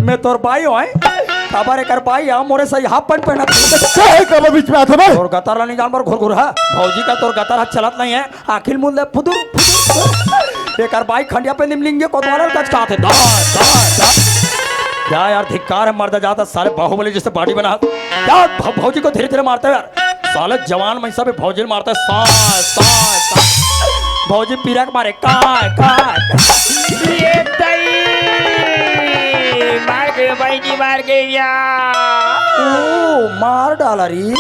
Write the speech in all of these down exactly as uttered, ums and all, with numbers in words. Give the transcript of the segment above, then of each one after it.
मैं तोर बाई हों। काबर एकर बाई ह, मोरे सही हाफ पैंट पहनत हे। काहे काबर बीच में आथे बे? तोर गतर ला नहीं जान बर घुरघुरहा। भौजी का तोर गतर ह चलत नहीं हे। आखिर मुंह ले फुदुर, फुदुर। एकर बाई खंडिया पे निमलिंगे कोतवाल कचकाथे। दाय, दाय, दाय। क्या यार, धिक्कार हे मर्द जात, साले बाहुबली जैसे बॉडी बना। क्या भ-, भौजी को धीरे-धीरे मारते हो यार। साले जवान में सब भौजी मारते, साय, साय, साय। भौजी पीरा के मारे, काय, काय। ये दई, मार गए, बहिनी मार गए यार। ओ, मार डाला री।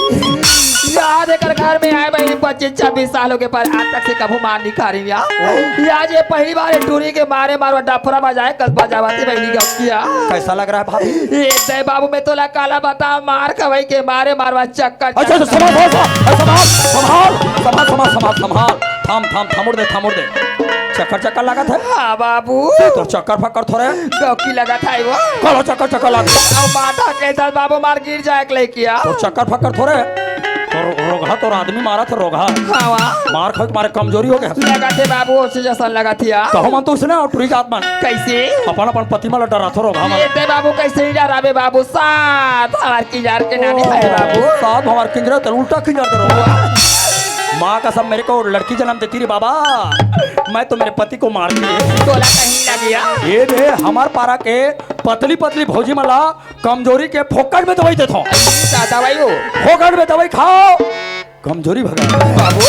यार, एकर घर में आए बहिनी पच्चीस छब्बीस साल हो गए, पर आज तक से कभू मार नहीं खा रही यार। यार, ये पहली बार ये टूरी के मारे मारवा डफरा बजाए, कस बजावती बहिनी गप किया। कैसा लग रहा है भाभी? ये दे बाबू, मैं तोला काला बता, मार खवाई के मारे मारवा चक्कर, अच्छा, अच्छा, चक्कर। संभाल, संभाल, संभाल, संभाल, संभाल, संभाल, संभाल, संभाल। थाम, थाम, थामुड़ दे, थामुड़ दे। चक्कर, चक्कर लागत हे? हाँ बाबू। ये तो चक्कर फक्कर थोड़े। डौकी लागत हे वो। काला चक्कर, चक्कर लागत हे। अब माथा के दस बाबू मार गिर जाए के लेके आ। तो चक्कर फक्कर थोड़े। तो रो-, रोगहा तोर आदमी मारत हे रोगहा। हाँ वा। मार खाए के मारे कमजोरी हो गया। लागत हे बाबू, ओसे जैसन लागत हे यार। कहो मन तो उसने और टूरी जात मन। कैसे? अपन, अपन पति मन ला डराथो रोगहा मन। ये ते बाबू कैसे ही डराबे बाबू, सात हमार किंजर के नानी हे बाबू। सात हमार किंजर, तो उल्टा किंजर दे रोगहा। माँ कसम, मेरे को लड़की जन्म देती रे बाबा, मैं तो मेरे पति को मारती। तोला कहीं लगिया। ये दे हमार पारा के पतली पतली भौजी मन ला कमजोरी के फोकट में दवाई देथों। अच्छा, दवाई हो। फोकट में दवाई खाओ, कमजोरी भगा। बाबू,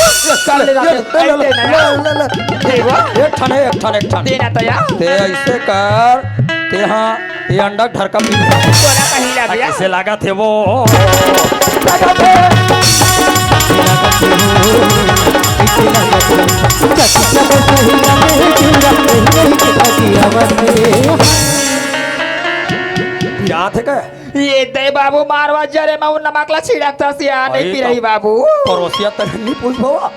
कर ले, ले, ले, ले, ले, ले, ले, ले, ले। दे वो। एक ठन, एक ठन, एक ठन। देना तो यार। ते ऐसे कर, ते हाँ, ये अंडा ढरका पी। तोला कहीं लगिया। कैसे लागत हे वो? लागत हे। पिरात हे का? ये दे बाबू, मारवा जरे में वो नमक ला छिड़कता सिया नहीं भाई, पी रही तो बाबू। परोसिया तरह नहीं पूछ बाबा।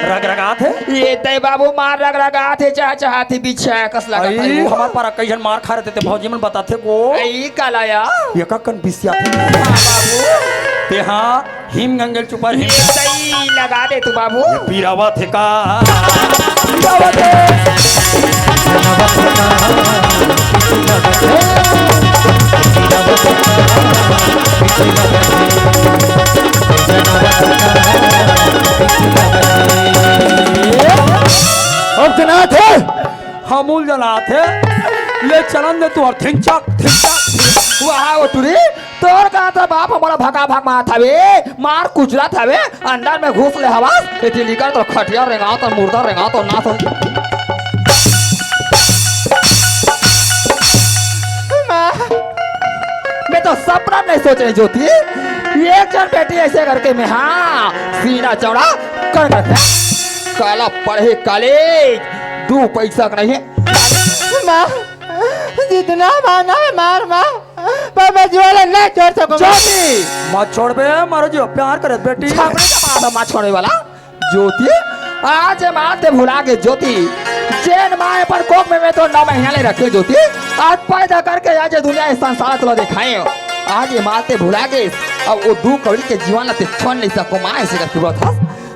रग रगात हे। ये दे बाबू, मार रग रगात हे, चाह चाहती बिछा कस लगा भाई, था वो। हमार पारा कई झन मार खा रहे थे, भौजी मन बताथे को। आई काला या? ये का कन बिसिया थे। हाँ बाबू। ते हाँ, हिम गंगल चुपर हिम। ये सही लगा दे तू बाबू। ये पीरावा थे का? पीरावा थे। अब जनात हे। हमू ल जनात हे। ले चलन दे तू और थिंचक, थिंचक। वाह, वो टुरी, तोर का तो बाप हमारा भगा भग मारत हवे, मार कुचरत हवे, अंदर में घुस ले हवस, एती निकल तो खटिया रेंगाओ तो मुर्दा रेंगाओ तो ना तो। माँ, मैं तो सपना में नहीं सोच रही ज्योति, एक जन बेटी ऐसे करके मैं, हाँ, सीना चौड़ा कर कर काला पढ़े कॉलेज, दू पैसा का नहीं है। माँ, जितना मारना है मार माँ, पर मैं जुआ ला नहीं छोड़ सकूंगा। ज्योति, मत छोड़बे, मारो जियो प्यार करे बेटी। छापड़े का माँ, माँ छोड़े वाला। ज्योति, आज माँ ते भुला गे ज्योति। जेन माँ अपन कोख में, में तो नौ महीना ले रखे ज्योति। आज पैदा करके आज ये दुनिया, ये संसार तोला दिखाए। आज ये माँ ते भुला गे। अब वो दू कौड़ी के जीवन ला ते छोड़ नहीं सको माँ, ऐसे करके बोलत हस।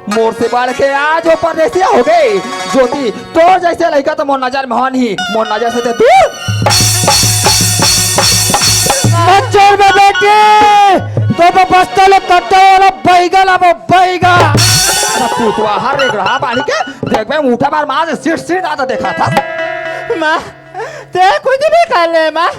मोर से बढ़ के आज वो परदेसिया हो गई। ज्योति, तोर जैसे लइका तो मोर नजर में हो नहीं, मोर नजर से ते दूर। मत छोड़ बे बेटी, तो बे बस्ता ले कट्टे वाला बैगा ला, वो बैगा। अरे पुतवा हर एक रहा बानी के, देख बे मुठा बार माँ से सिर सिर दादा देखा था। माँ, ते कुछ भी कर ले माँ,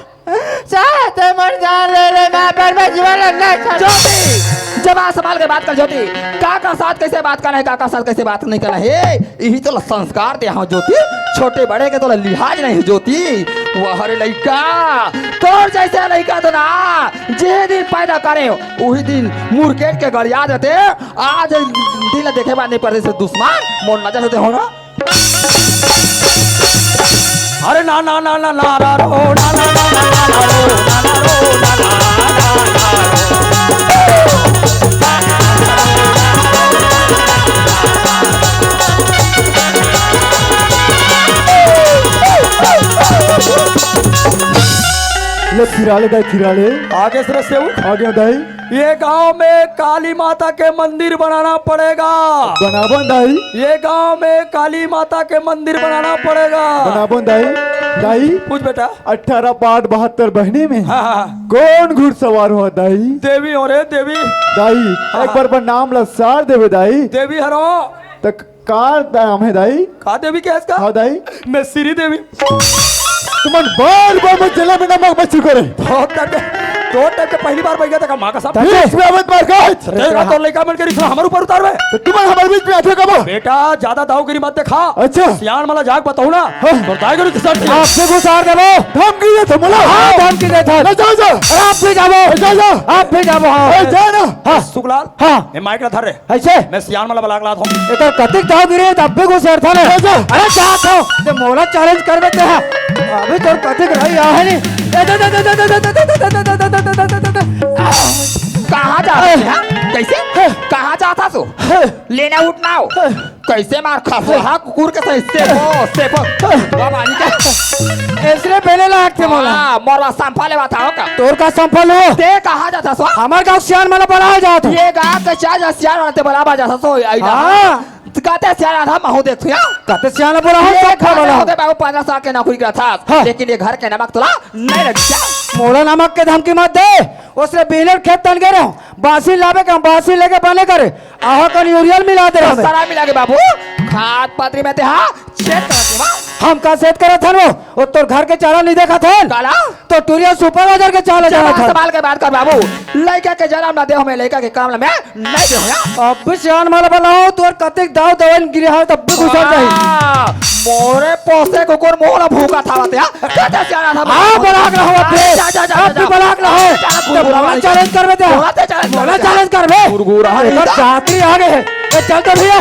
चाहे ते मोर जान ले ले, मैं पर मैं जीवन लड़ना चाहता। ज्योति, जबान संभाल के बात कर ज्योति। काका साथ कैसे बात करना है, काका साथ कैसे बात नहीं करना है, यही तो संस्कार दे हाँ ज्योति। छोटे बड़े के तो लिहाज नहीं ज्योति। वाह रे लइका, तोर जैसे लइका तो ना, जे दिन पैदा करे, वही दिन मुरकेट के गड़िया देते। आज दिन देखे बाद नहीं पड़ते से दुश्मन, मोर नजर से हो ना। अरे ना ना ना ना ना ना रो, ना ना ना ना ना ना रो, ना ना रो, ना ना ना ना रो। ले फिराले दाई, फिराले। आगे से रस्ते उठ। आगे दाई। ये गांव में काली माता के मंदिर बनाना पड़ेगा। बनाबन दाई। ये गांव में काली माता के मंदिर बनाना पड़ेगा। बनाबन दाई। दाई, पूछ बेटा। अठारह पाट बहत्तर बहिनी में हाँ, हाँ, हाँ। कौन घुड़सवार हो दाई? देवी हो रे, देवी। दाई, हाँ, एक हाँ। बार बर नाम ला सार देवे दाई। देवी हरो। त का नाम हे दाई? का देवी के हस का? हाँ दाई। मैं श्री देवी। तुमन बार बार मोर जला में नमक मत छिड़को रे। बहुत टाइम के, दो टाइम के पहली बार बैठ गया था माँ का सब। बीच में आवत मार का। तेरे का तोर लइका मन के रिश्ता हमर ऊपर उतारबे। त तुमन हमर बीच में आथे कबो? बेटा, ज्यादा दाऊगिरी मत देखा। अच्छा। सियान मन ला जाके बताहूँ ना। हाँ। तोर दाई के रिश्ता से। आपसे गुजार देबो। धमकी देथे मोला। हाँ, धमकी देथे। ले जाओ, जाओ। अरे आप भी जाबो। ले जाओ, जाओ। आप भी जाबो, हाँ। ए, जा ना। हाँ। सुखलाल। हाँ। ए माइक ला धर रे। अइसे? मैं सियान मन ला बला के लात हूँ। एकर कतिक दाऊगिरी हे, तब भी गुस्सा था ना। अच्छा। अरे जा तो, ते मोला challenge करबे ते हा। अभी तोर कतिक रही आहे नहीं। ए, दे, दे, दे, दे। कहाँ जात हस, हाँ? कैसे? कहाँ जात हस? लेना उठना हो। कैसे मार खाबो, हाँ, कुकुर के सही से हो, से हो। बाबा, निकल। इसने पहले लाग थे मोला। हाँ, मोर बात संभाले बात आओ का? तोर का संभाल हो? ते कहाँ जात हस? हमर गाँव सियान मन ला बलाए जात हे। ये गाँव के चार हजार सियान मन ला ते बलाबा जात हस, आई ना। हाँ। त कहते सियान आधा महू देख तू, हाँ? कहते सियान बोला, हाँ, ये सब घर खा के वाला। होते बाबू पन्द्रह साल के नौकरी करत हस, हाँ। लेकिन ये घर के नमक तोला नहीं लग गया। मोला नमक के धमकी मत दे, उसने बिहने खेत तन गए रहो, बासी लाबे के हम बासी लेके बने करे, आहा कन यूरिया मिला दे रहो। सारा मिला के बाबू, खाद पतरी में ते, हाँ, छेद करत हे, वाह। हम का छेद करत हन वो? वो तोर घर के चाला नहीं देखत हन? काला? तो टूरिया सुपरवाइजर के चाला चला जावत हन। संभाल के बात कर बाबू। लइका के जन्म ना दे हमें, लइका के काम ला मैं नहीं दे हूँ। अब भी सियान मन ला बलाओ, तोर कतिक दाव दवन गिरे हवे तब भी घुसर जाही। हाँ, मोरे पोसे कुकुर मोला भूखा था बतिया। कहते सियान था हाँ, बलाक रहो अब भी। जा, जा, जा, अब जा, भी जा। बलाक रहो। जा, जा, तो बुरा मोला वाली challenge करबे ते। मोला ते challenge मोला करबे। Challenge करबे। गुरगुरा है। एकर जात्री आ गए है। ए, चल तो भैया,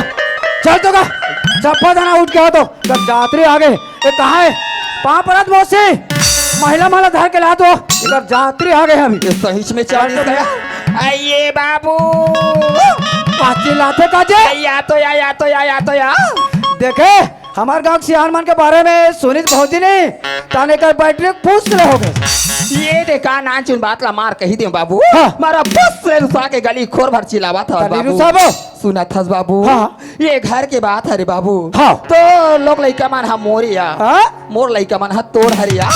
चल तो का। चप्पा दाना उठ के आ तो। एकर जात्री आ गए। ए, कहाँ है? पाँव परत मौसी, महिला मन ला धर के ला दो, एकर जात्री आ गए अभी। ये सही में चालीस गया। आइए बाबू। पाँच लाते का जे? या तो या, या तो या, या तो या। देखे, हमार गांव के सियान मन के बारे में सुनिस भौजी नहीं, ताने कर बैटरी फुस ले हो गए। ये देखा नानचुन बात ला मार कही दे बाबू। हाँ। मारा फुस ले रुसा के गली खोर भर चिल्लावा था तनी बाबू। रुसाबो। सुनत हस बाबू? हाँ। ये घर के बात हरे बाबू। हाँ। तो लोग लइका मन ह मोरे या। हाँ? मोर लइका मन ह तोर हरे या।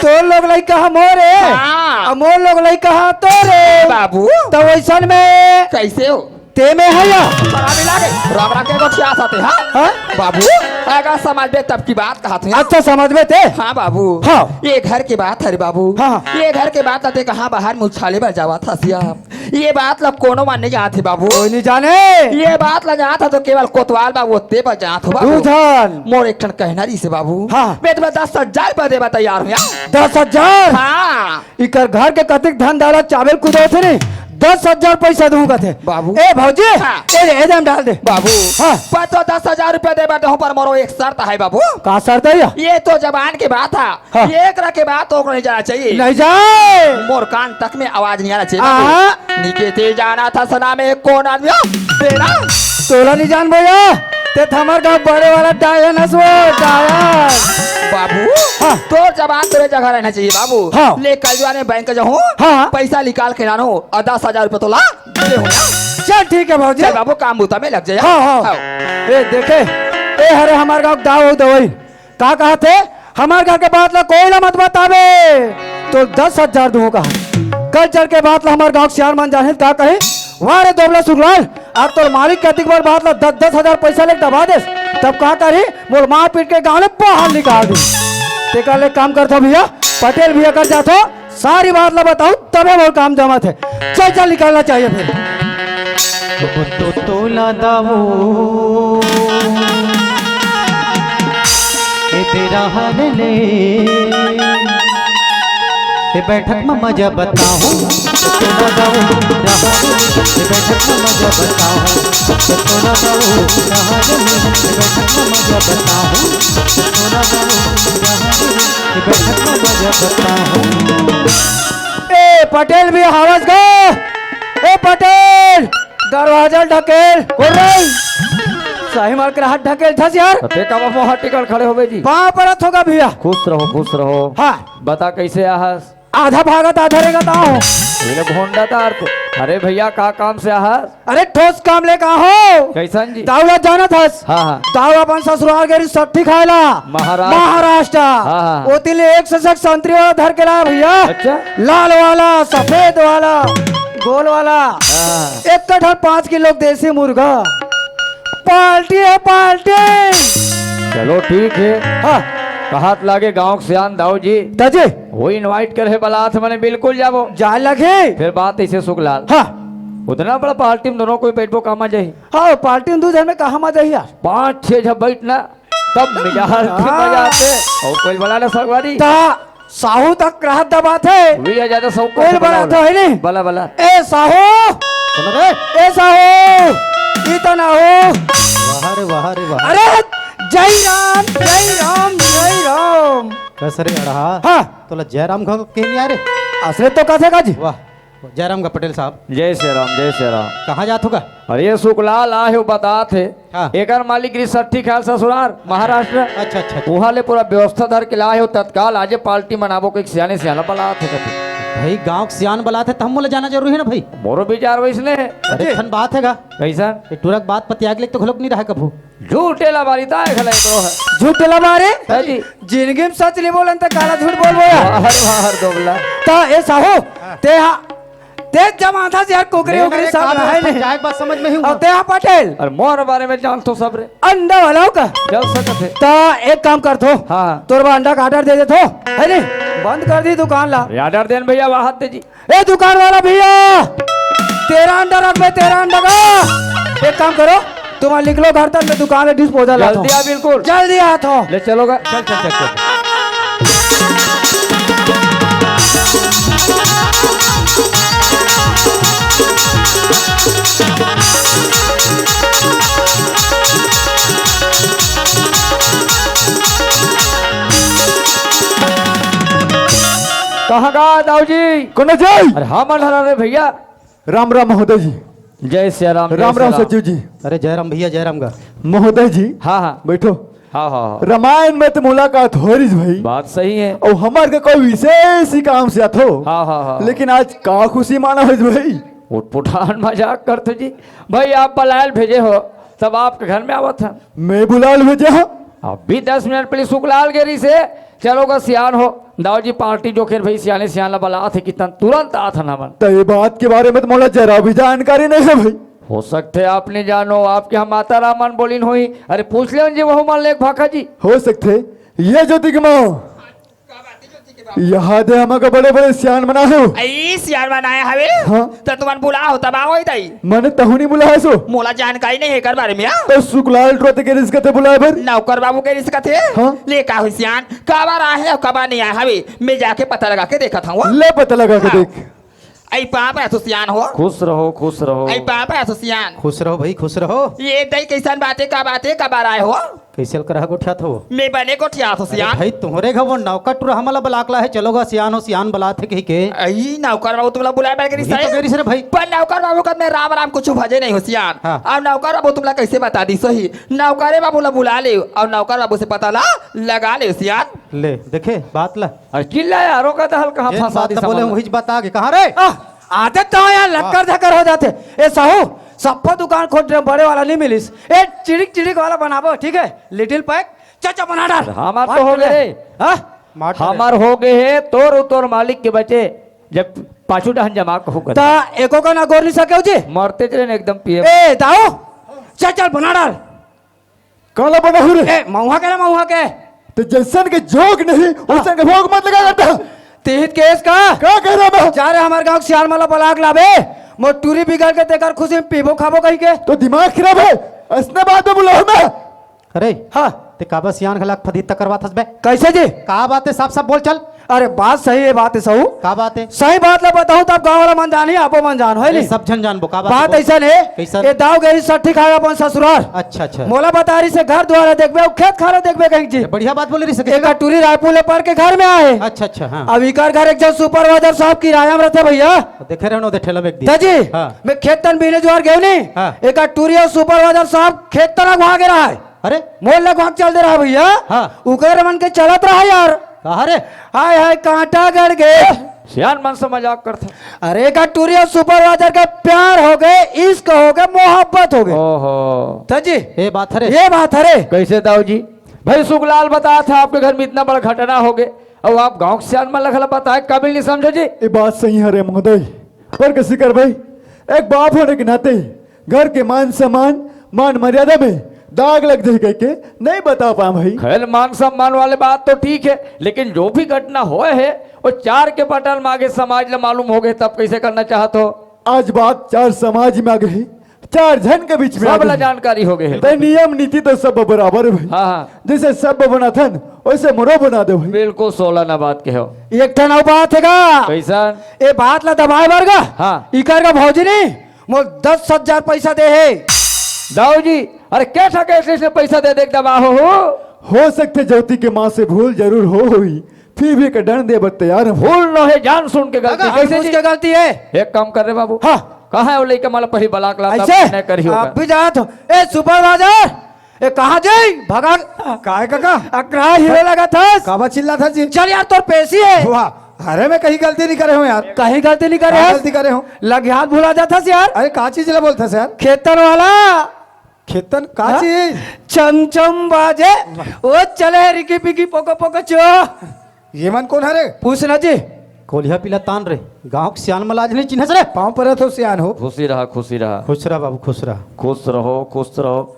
तोर लोग लइका ह मोरे। हाँ। अउ मोर लोग लइका ह तोरे। बाबू। तो वैसन में कैसे हो? ते में है या? राम मिला के, राम राम के गोठिया साथे, हाँ? हाँ? बाबू, अगर समझबे तब की बात कहत हूँ। अच्छा, समझबे ते? हाँ बाबू। हाँ। ये घर के बात हरे बाबू। हाँ। ये घर के बात आते कहाँ बाहर में उछाले बर जावत हस या? ये बात ला कोनो मन नहीं जानत हे बाबू। कोई नहीं जाने। ये बात ला जानत हे तो केवल कोतवाल बाबू, ओते बर जानत हो बाबू। दू झन। मोर एक ठन कहना रहिस हे बाबू। हाँ। मैं तुम्हें दस हजार रुपया देबा तैयार हूँ यार। दस हजार? हाँ। इकर घर के कतिक धन दौलत चाबेल कुदे थे रे, दस हजार पैसा दूँ कथे। बाबू। ए भौजी, हाँ। ए दे, ए दे हम डाल दे। बाबू। हाँ। पर तो दस हजार रुपया देबा देहूँ, पर मोरो एक शर्त है बाबू। का शर्त है या? ये तो जबान के बात है। हाँ। ये एकरा के बात तो नहीं जाना चाहिए। नहीं जाए। मोर कान तक में आवाज नहीं आना चाहिए बाबू। हाँ। निके ते जाना था सना में कौन आदमी हो? तेरा। तोला नहीं जान भैया, ते थमर गाँव बड़े वाला डायन हस वो, डायन। बाबू, हाँ। तोर जबान तोरे जगह रहना चाहिए बाबू। हाँ। ले कल जाने बैंक जाहूँ, हाँ। पैसा निकाल के लानहूँ अउ दस हजार रुपया तोला दे हूँ ना। चल ठीक है भौजी। चल बाबू, काम बूता में लग जाए। हाँ, हाँ। हाँ। ए देखे, ए हरे हमार गाँव के दाऊ दवई। का कहत हे? हमार घर के बात ला कोई ला मत बताबे। तो दस हजार दूँ कहा। कल चल के बात ला हमार गाँव के सियान मन जाने का कही? वाह रे दोबला सुखलाल, आज तोर मालिक के अतिक बार बात ला दस दस हजार पैसा लेके दबा देस। तब का करी? मोर मार पीट के गाँव ले बाहर निकाल दी। तेकर ले काम करथो भैया, पटेल भैया कर जाथो। सारी बात ला बताहूँ, तबे मोर काम जमत हे। चल, चल, निकलना चाहिए फिर। तो तोला दाऊ, ए तेरा हाल ले, ए बैठक में मजा बताहूँ। तो तोला दाऊ, रहा ले, ए बैठक में मजा बताहूँ। तो तोला दाऊ, रहा ले, ए बैठक में मजा बताहूँ। तो तोला दाऊ, रहा ले, ए बैठक में मजा बताहूँ। ए पटेल भी हवस गा। ए पटेल, दरवाजा ढकेल। कोन रही? सही मार के हाथ ढकेल थस यार। ते का मोहा टिकट खड़े होबे जी। पाँव परत हों गा भैया। खुश रहो, खुश रहो। हाँ। बता कैसे आहस? आधा भागत आधा रेंगत आहों। ये भोंडा तार तो। अरे भैया, का काम से आहा? अरे ठोस काम ले का हो? कैसन जी? दाऊ ला जानत हस? हाँ, हाँ। दाऊ अपन ससुराल गे रिहिस सट्ठी खाए ला। महाराष्ट्र। महाराष्ट्र। हाँ, हाँ। ओती ले एक से एक संतरी वाला धर के लाया भैया। अच्छा। लाल वाला, सफेद वाला, गोल वाला। हाँ। एक कट्ठा पाँच किलो देसी मुर्गा। पार्टी है, पार्टी। चलो ठीक है। हाँ। कहत लागे गांव के सियान दाऊ जी। दाजी। वो invite करे बलात हे, मने बिल्कुल जाबो। जाए लगे। फिर बात ऐसे सुखलाल। हाँ। उतना बड़ा पार्टी में दोनों कोई बैठबो, काम आ जाही। हाँ, पार्टी में दू झन में कहाँ मजा ही यार। पाँच छह झन बैठ ना, तब मिजाज के हाँ। मजा आते। और कोई बला ना संगवारी। ता साहू तक रहत दबात हे। वी आ जाता साहू को कोई बला बला तो है नहीं। बला, बला। ए साहू। बोलो रे। ए साहू। ई तो ना हो। वाह रे, वाह रे, वाह। अरे जय राम, जय राम, जय राम। कस रे अड़हा? हाँ। तोला जय राम कह के नहीं आ रे? असरे तो कथे का जी? वाह। जय राम का पटेल साहब। जय श्री राम, जय श्री राम। कहाँ जात होगा? अरे ये सुखलाल आहे, वो बतात हे। हाँ। एकर मालिक गिरी सट्ठी खाल ससुरार, महाराष्ट्र। अच्छा, अच्छा, अच्छा। वहाँ ले पूरा व्यवस्था धर के लाए हो तत्काल, आजे पार्टी मनाबो, कोई सियाने सियाना बलात हे कथे। भाई, गांव के सियान बलात हे, त हम बोले जाना जरूरी है ना भाई? मोरो विचार वैसने है। अरे, ठन बात है गा। कैसा? ये टूरा के बात पतियाग ले तो घलोक नहीं रहा कभू। झूठे ला मारी ता है खलाई ब्रो है। झूठे ला मारे? है जी। जिंदगी में सच नहीं बोलन त काला झूठ बोलबो यार। बाहर, बाहर दोगला। ता ए साहू, ते हा तेज जमाथा से यार कुकरी नहीं, उकरी नहीं, सब का बात है, नहीं। जाए बात समझ में ही हुआ। और ते यहाँ पटेल। और मोर बारे में जान तो सब रे। अंडा वाला हो का? चल सकत है। ता एक काम कर थो। हाँ। तोर बा अंडा का order दे दे थो। है नहीं? बंद कर दी दुकान ला। ये order देन भैया, वाह हाथ दे जी। ए दुकान वाला भैया, तेरा अंडा रख बे, तेरा अंडा का। एक काम करो, तुम लिख लो घर तक, मैं दुकान में disposal लाता हूँ। जल्दी आ, बिल्कुल। जल्दी आ तो। ले चलोगा। चल, चल, चल, चल। कहाँ गा दाऊ जी? कोन जी? अरे हाँ, मन हरा रे भैया। राम राम महोदय जी। जय सिया राम, जय राम राम सिया राम। सचिव जी। अरे जय राम भैया, जय राम गा। महोदय जी, हाँ, हाँ। बैठो। हाँ, हाँ, हाँ। रामायण में तो मुलाकात हो रही भाई। बात सही है। और हमार के कोई विशेष ही काम से आथो। हाँ, हाँ, हाँ। लेकिन आज का खुशी माना हो भाई? उटपुटान मजाक करते जी। भाई आप बलायल भेजे हो, तब आपके घर में आवत है। मैं बुलायल भेजे हाँ। अभी दस मिनट पहले सुखलाल गिरी से चलो गा सियान हो, दाऊ जी पार्टी जोखेर भाई सियाने सियान ला बलात हे कितन तुरंत आत हन हमन। त ये बात के बारे में तो मोला जरा भी जानकारी नहीं है भाई। हो सकथे आप नहीं जानो, आपके यहाँ माता राम मन बोलिन होही। अरे पूछ ले जी वहू मन ले एक भाखा जी। हो सकथे। ये ज्योति के माँ, यहाँ दे हमन का बड़े बड़े सियान बनाए हो। आई सियान बनाए हवे? हाँ। त तुमन बुला हो तब आओ ही दाई। मने तहु नहीं बुलाए सो। मोला जानकारी नहीं है एकर बारे में, हाँ? तो सुखलाल टूरा ते गिरी से कथे बुलाए बर। नौकर बाबू गिरी से कथे? हाँ। ले का हो सियान? काबर आए हे अउ काबर नहीं आए हवे, मैं जाके पता लगा के देखत हूँ। ले पता लगा के हाँ। देख। आई पाँव परत हँव सियान हो। खुश रहो, खुश रहो। आई पाँव परत हँव सियान। खुश रहो भाई, खुश रहो। ये दई कैसन बात हे, का बात हे, काबर आए हो? कैसे लग रहा गोठियात हो? मैं बने गोठियात हँव अरे सियान। भाई, तुम्हरे घर वो नौकर टूरा हमला बलात हे, चलो गा सियान हो, सियान बलात हे कही के। आई नौकर बाबू तुमला बुलाए बर गिरी से। तो गिरी से रे भाई। पर नौकर बाबू का मैं राम राम कुछ भजे नहीं हँव सियान। हाँ। अब नौकर बाबू तुमला कैसे बता दिस होही? नौकरे बाबू ला बुला ले अउ नौकर बाबू से पता ला लगा ले सियान। ले, देखे बात ला। अरे चिल्ला यार, ओका तो हल्का ये फंसा बात दी तो बोले, समझ। वही बात आ गई। कहाँ रे? आह, आदत तो यार लक्कर धक्कर हो जाथे। ए साहू, सप्पा दुकान खोज रहे, बड़े वाला नहीं मिलिस। ए चिड़िक चिड़िक वाला बनाबो, ठीक है? Little pack, चा चा बना डाल। हमार तो हो गे रे। हाँ? मार डाले। हमार हो गे हे, तोर अउ तोर मालिक के बचे, जब पाछू डहन जमा कहू कर। ता एको का ना गोर नहीं सकेव जी? मरते चले न एकदम पिए। ए, दाऊ, चल, चल, बना डाल। काला बनाहू रे? ए, महुआ के ना, महुआ के। ते जैसन के जोग नहीं, हाँ। वैसन के भोग मत लगा करता। तिहित केस का? का कह रहा मैं? जा रे, हमार गाँव के सियान मन ला बलाक लाबे। मोर टूरी बिगड़ के तेकर खुशी में पीबो खाबो कही के। तो दिमाग खराब है, असने बात में बुलाओ मैं। अरे, हाँ। ते काबर सियान घलाक फदीता करवात हस बे? कैसे जी? का बात हे, साफ साफ बोल चल। अरे बात सही हे, बात हे सहू। का बात हे? सही बात ला बताहूँ तब गाँव वाला मन जानही, आपो मन जान, हे अरे नी? सब झन जानबो, का बात हे बात बोल? अइसन हे, कैसन? ये दाऊ गे रिहिस सट्ठी खाए अपन ससुरार। अच्छा, अच्छा। मोला बता रिहिस हे घर दुवार देखबे अउ खेत खार देखबे कहिके जी। अरे बढ़िया बात बोले रिहिस हे, एक कहिबे। टूरी रायपुर ले पढ़ के घर में आए। अच्छा, अच्छा, हाँ। अब इकर घर एक झन supervisor साहब किराया में रहिथे भैया। देखे रहेन ओदे ठेला में एक दिन। दाजी, हाँ। मैं खेत तन बीने जुवार गेंव नी। हाँ। एक टूरी अउ supervisor साहब खेत तन अगवा गे रहा हे। अरे? मोर लगवा के चल दे रहा भैया। हाँ। उकर मन के चलत रहा यार। कहाँ रे? हाय हाय कांटा गड़ गे। सियान मन से मजाक करथे। अरे का टूरी अउ सुपरवाइजर के प्यार हो गए, इश्क हो गए, मोहब्बत हो गए। ओहो। त जी, ये बात हरे। ये बात हरे। कैसे दाऊ जी? भाई सुखलाल बताथे आपके घर में इतना बड़ा घटना हो गए, अउ आप गांव के सियान मन ला घला बताए काबिल नहीं समझो जी। ये बात सही हरे महोदय, पर कसी करबे, एक बाप होने के नाते घर के मान सम्मान, मान मर्यादा में दाग लग जाही कहिके नहीं बता पाए भाई। खैर, मान सम्मान वाले बात तो ठीक है, लेकिन जो भी घटना होए है, वो चार के पटाल में आगे समाज ला मालूम हो गए, तब कैसे करना चाहत हो? आज बात चार समाज में आ गई, चार झन के बीच में आ सब ला गई। जानकारी हो गए है। ते नियम नीति तो सब बराबर है भाई। हाँ, हाँ। जैसे सब बनाथन, वैसे मोरो बना दे भाई। बिल्कुल सोला ना बात कहो। एक ठन अउ बात है का? कैसा? ए बात ला दबाए बर गा? हाँ। इकर का भौजी नहीं, मोर दस हजार पैसा दे हे। दाऊ जी, अरे के ठा कैसे इसने पैसा दे दे के दबा हो, हो? हो सकथे ज्योति के माँ से भूल जरूर हो हुई, फिर भी एक डंड दे बर तैयार हूँ। भूल न हे, जान सुन के गलती। अगर कैसे जी? के गलती है। एक काम कर रे बाबू। हाँ। कहाँ है वो लइका? मला पही बलाक ला ऐसे? नहीं करी होगा। आप भी जात हो। ए सुपरवाइजर, ए कहाँ जाई? भगा। काय काका? अकरा हीरो लगा था। काबा चिल्ला था जी? चल यार, तोर पेशी है। वाह, अरे मैं कहीं गलती नहीं करे हूँ यार। कहीं गलती नहीं करे हाँ, हस? गलती करे हूँ। लग्यात भुला जाथस यार। अरे का चीज ला बोलथस यार? खेतन वाला। खेतन का हाँ? चीज? चमचम बाजे। ओ चले रिकी पिकी पोको पोको चो। ये मन कौन हरे? पूछ ना जी। कोलिहा पीला तान रे। गांव के सियान मन ला आज नहीं चिन्हस रे। पाँव परत हो सियान हो। खुशी रहा, खुशी रहा। खुश रहा बाबू, खुश रहा। खुश रहो, खुश रहो।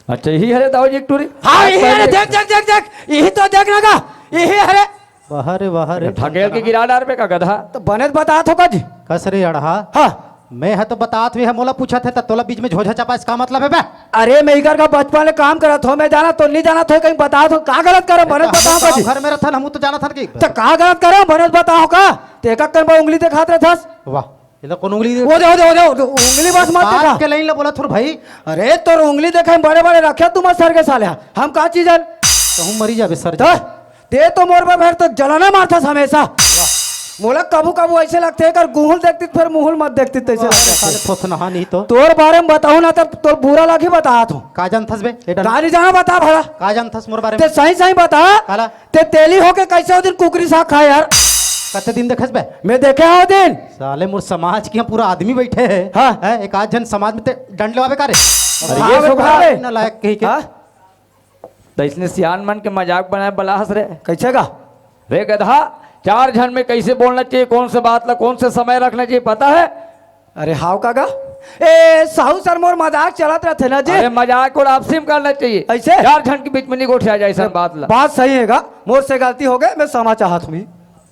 अच्छा, यही हरे दाऊ जी एक टूरी? हाँ, यही हरे, देख, देख, देख, देख, यही तो देख ना का, यही हरे। वाह रे, वाह रे। ढकेल के गिरा डारबे का गधा? तो बने तो बतात हो का जी? कस रे अड़हा? हाँ। मैं ह तो बतात हुए है, मोला पूछत है, त तोला बीच में झोझा चपाइस का मतलब है बे? अरे, मैं इकर का बचपन ले काम करत हो, मैं जानत हो, नहीं जानत हो, कहीं बतात हो, का गलत करे, बने तो बताओ का जी? घर में रहथन, हमू तो जानत हन कि तो का गलत करे, बने तो बताओ का? ते का कन बा उंगली देखात रहथस? वाह, ये तो कौन उंगली दे-, वो दे, वो दे, वो दे, वो दे, उंगली बस मत बात देखा। के लाइन ला बोला थोर भाई। अरे, तोर उंगली देखे बड़े बड़े रखे तू मत सर के साले, हम का चीज हन? कहूँ मरी जाबे सर। तो ते तो मोर बर फेर तो जलाना मारथस हमेशा। मोला कभू कभू ऐसे लगथे, कर गुहुल देखती फिर मुहुल मत देखती, तैसे लगथे। साले थोथनहा नहीं तो। तोर बारे में बताऊं ना, तब तोर बुरा लगी, बतात हूँ। का जानथस बे? ए डन- का नहीं जाना, बता भला। का जानथस मोर बारे ते में? सही सही बता। काला? ते तेली होके कैसे वो दिन कुकरी साग खाए यार? कते दिन देखस बे? मैं देखे हूँ दिन। साले मोर समाज के यहाँ पूरा आदमी बैठे हैं। हाँ। हैं? एक आध झन समाज में ते डंड लेवाबे का रे? अरे ये हाँ, सुख बता रहा दे। ना लायक कहीं के। हाँ? त इसने सियान मन के मजाक बनाए बला हंस रे। कैसे का? रे गधा, चार झन में कैसे बोलना चाहिए, कौन से बात ला कौन से समय रखना चाहिए, पता है? अरे हाव का गा? ए, साहू सर मोर मजाक चलत रहथे ना जी। अरे मजाक और आपसी में करना चाहिए। ऐसे? चार झन के बीच में नहीं गोठिया जाए ऐसा बात ला। बात सही है गा, मोर से गलती हो गए, मैं क्षमा चाहत हूँ।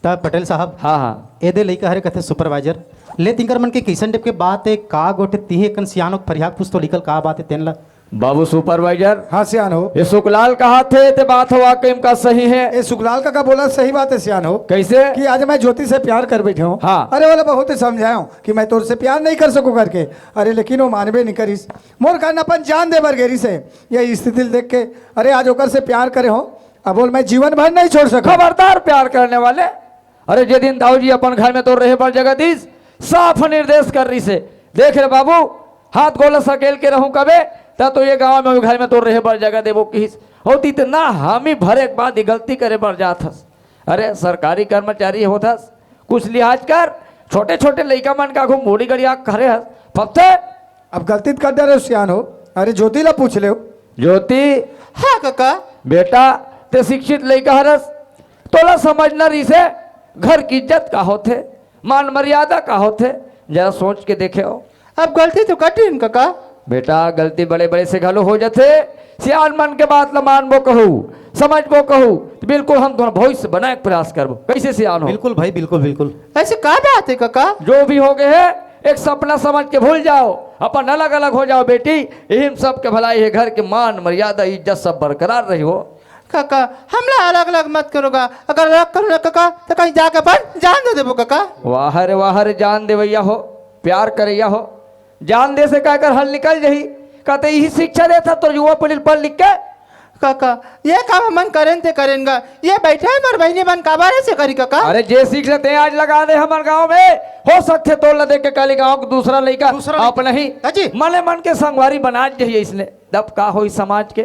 तब पटेल साहब, हाँ, हाँ। एदे लइका हरे कथे सुपरवाइजर, ले तिंकर मन के किसन डेप के बात है, का गोठे तिहे कन सियानो फरियाक पुछ तो लिखल का बात है तेन ला? बाबू सुपरवाइजर। हाँ, सियान हो। ये सुकलाल कहा थे, ते बात हो वाकई में का सही है? ये सुकलाल का, का बोला सही बात है, सियान हो। कैसे? कि आज मैं ज्योति से प्यार कर बैठे हूँ। हाँ। अरे, वाला बहुत ही समझाया हूँ कि मैं तोर से प्यार नहीं कर सकूँ करके। अरे, लेकिन वो मानबे नहीं करिस। मोर कारण अपन जान दे बर गेरिस हे। ये स्थिति देख के, अरे, आज ओकर से प्यार करे हो, अब बोल, मैं जीवन भर नहीं छोड़ सकूँ। खबरदार प्यार करने वाले। अरे, जे दिन दाऊ जी अपन घर में तोर रहे बर जगह दीस, साफ निर्देश कर रही से, देख रे बाबू, हाथ गोला सकेल के रहूं कबे, त तो ये गांव में घर में तोर रहे बर जगह देबो किहिस। होती त ना हामी भरे के बाद ही गलती करे बर जात हस। अरे, सरकारी कर्मचारी होत हस, कुछ लिहाज कर, छोटे-छोटे लइका मन का आघू मुड़ी गड़िया खड़े हस, फपथे। अब गलती त कर डरे हो सियान हो। अरे, ज्योति ला पूछ ले। ज्योति। हाँ, कका। बेटा, ते शिक्षित लइका हरस, तोला समझना रहिसे, घर की इज्जत का होथे, मान मर्यादा का होथे, जरा सोच के देखे हो। अब गलती तो कटिन, कका। बेटा, गलती बड़े-बड़े से घलो हो जथे। सियान मन के बात ल मानबो कहू, समझबो कहू, त बिल्कुल हम तुम्हारा भविष्य बनाए के प्रयास करबो। कैसे सियान हो? बिल्कुल भाई, बिल्कुल, बिल्कुल। ऐसे का बात है, कका? जो भी हो गए है, एक सपना समझ के भूल जाओ। अपन अलग-अलग हो जाओ बेटी, यही में सबके भलाई है। घर के मान, मर्यादा, इज्जत सब बरकरार रही हो। कका, हमला अलग-अलग मत करो गा। अगर अलग करो ना कका, त कहीं जाके अपन जान दे देबो कका। वाह रे, वाह रे, जान देवैया हो, प्यार करैया हो। जान दे से का एकर हल निकल जही। का ते यही शिक्षा देत हस तोर युवा पीढ़ी ल पढ़ लिख के? कका, ये काम हमन करेन ते करेन गा। ये बैठे हे मोर बहिनी मन काबर ऐसे करी कका? अरे जे सीख लेते हैं आज लगा दे हमर गांव में। हो सकथे तोर ला देख के काली गांव के दूसरा लइका दूसरा लइका। अपने ही हाँ जी। मने मन के संगवारी बना जही इसने। तब का होई समाज के?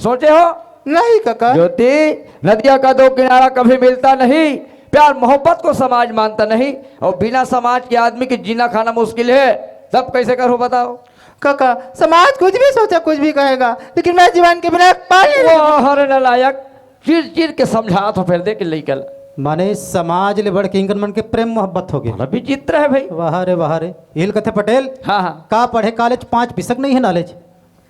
सोचे हो? नहीं कका। ज्योति, नदिया का दो किनारा कभी मिलता नहीं। प्यार मोहब्बत को समाज मानता नहीं, और बिना समाज के आदमी के जीना खाना मुश्किल है। तब कैसे करो बताओ? काका, समाज कुछ भी सोचा, कुछ भी कहेगा, लेकिन मैं जीवन के बिना एक पल नहीं रह सकता। अरे नालायक, चिर चिर के समझात हो, फेर देख लइका ल। माने समाज ले बढ़ के इंकन मन के प्रेम मोहब्बत हो गे। बड़ा विचित्र है भाई। वाह रे, वाह रे। इल कथे पटेल, हाँ, हाँ। का पढ़े कॉलेज पाँच पिसक नहीं है नॉलेज।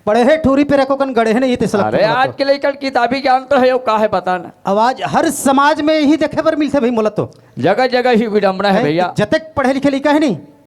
पढ़े हे ठूरी पे रखो कन गढ़े हे नहीं, ये तो सलक अरे, पकड़ा आज तो। के लइका ल किताबी ज्ञान तो है, वो का है पता ना। अब आज हर समाज में यही देखे बर मिलथे भाई, मोला तो। जगह जगह ही विडंबना है हैं, भैया। जतेक पढ़े लिखे लइका है नहीं,